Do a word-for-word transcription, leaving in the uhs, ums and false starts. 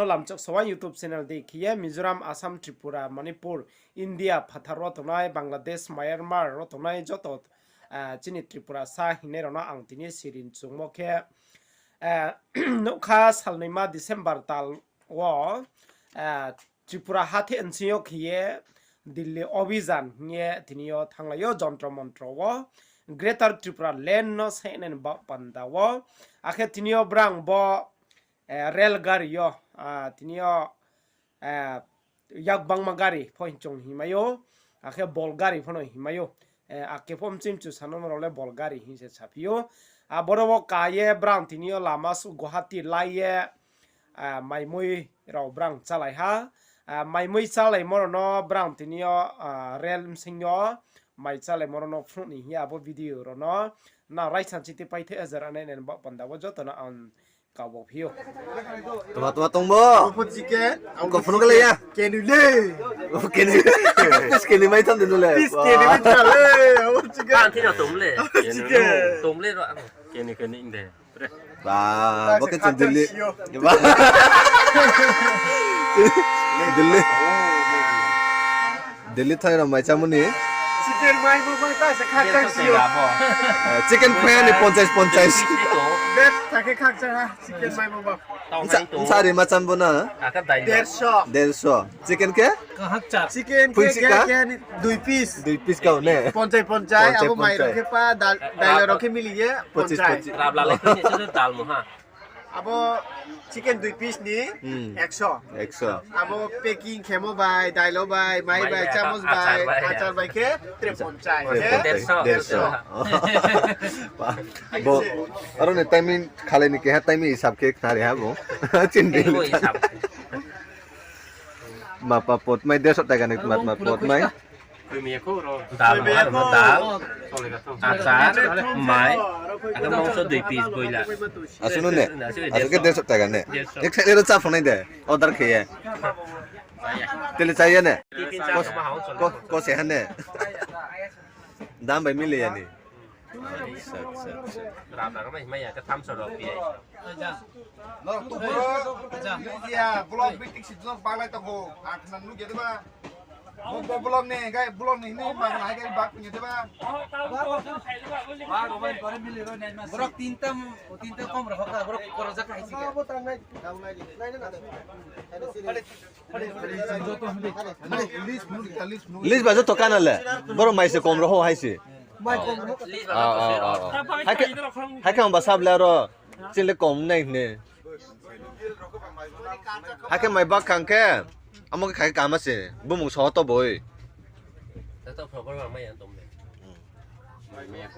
Lamchok Sawan YouTube channel dei khe ye Mizoram, Assam, Tripura, Manipur, India phathar wo tongnai, Bangladesh, Myanmar wo tongnai joto, ah, chini Tripura sa hingnai rao no ang tini sirin chungmo khe, ah, nougkha salnoima December tal wo, ah, Tripura hathe nching yo khe ye Delhi Abhijan hing ye tini yo thannglai yo Jantar Mantar wo, Greater Tripura Land no sainai ni baoh panda wo. Akhe tini yo brang bo, eh, rail gari yo, ah, tini yo, eh, yak bangma gari pho hing chung hingmai ou, akhe bol gari pho no hingmai ou. Eh, ake pho mchim chu sanoma rao le bol gari hing se saphi ou. Aboro wo ka ye brang tini yo lama su Guwahati lai ye, ah, maimui rao brang chálai ha. Ah, maimui chálaimo rao no brang tini yo, ah, rail bsing yo mai chálaimo rao no phnuh ni hing ye abo video rao no nang raisa chiti paithai hajar anai nai baoh panda wo joto no ang kabo phi ou. Tma tma tongmo? Abo chicken. Ko phnuh khe le ya. Kenui le. Kenui. Piece kenui mai tham de no le. Piece kenui mai tham le. Abo chicken. Ang thino tom le. Chicken. Tom le ro ang. Kenui kenui de. Ba, bo khe chung Delhi. Ba. Delhi. Delhi thai rao mai chámo ni. Chicken mai bo bai ta se khakchang si yo. Eh, chicken phai ni ponchais ponchais. Bet ta khe khakchang ha. Chicken mai bo ba. Nsa, nsa ri ma cham bo na? Derso. Derso. Chicken khe? Chicken khe, khe, khe, dui piece. Dui piece kau ne? Ponchai, ponchai, abo mairung khe pa, dal, dailo rao khe mili ye, ponchai. Rab lalai khe ni se dal mo ha. Abo chicken dui piece ni, hmm, ekso. Ekso. Abo packing khemo bai, dailo bai, mai bai, chamoch bai, achar bai khe, tre ponchai. Tre ponchai. Derso. Derso. Bo, aro ni timing khalai ni keha timing hisab khe khnari ha bo. Chini hisab. Mapa potmai, derso taka ni mapa potmai. Dal, dal, achar, mai, akhe mangso dui piece boila. Asuh no ne? Asuh khe derso taka ne? Derso. Ek side ro chá phunai de, order khe ye. Tele chá ye ne? Ko, ko se ha ne? Dam bai mili ya ni? Acha, acha, acha. Rata rao mai himai ya, khe thamso rao pi ai. Norok tu bro, ya, vlog meeting si vlog baglai tongo. Ang khna nukya deba. Bo, bo vlog ni, gai vlog ni, ni bang lai gai bak ni deba. Borok tinta, tinta kom rokha, borok korojak hai si khe. List ba joto kana le. Borok mai se kom rokha hai se. Mai kom rokha. Ah, ah, ah, ah. Hai khe, hai khe ang ba sab le aro. Chini le kom nai hne. Hai khe mai bak khang khe. Amo khe khai kama se. Bumung so to boi. Joto program mai yang tom le.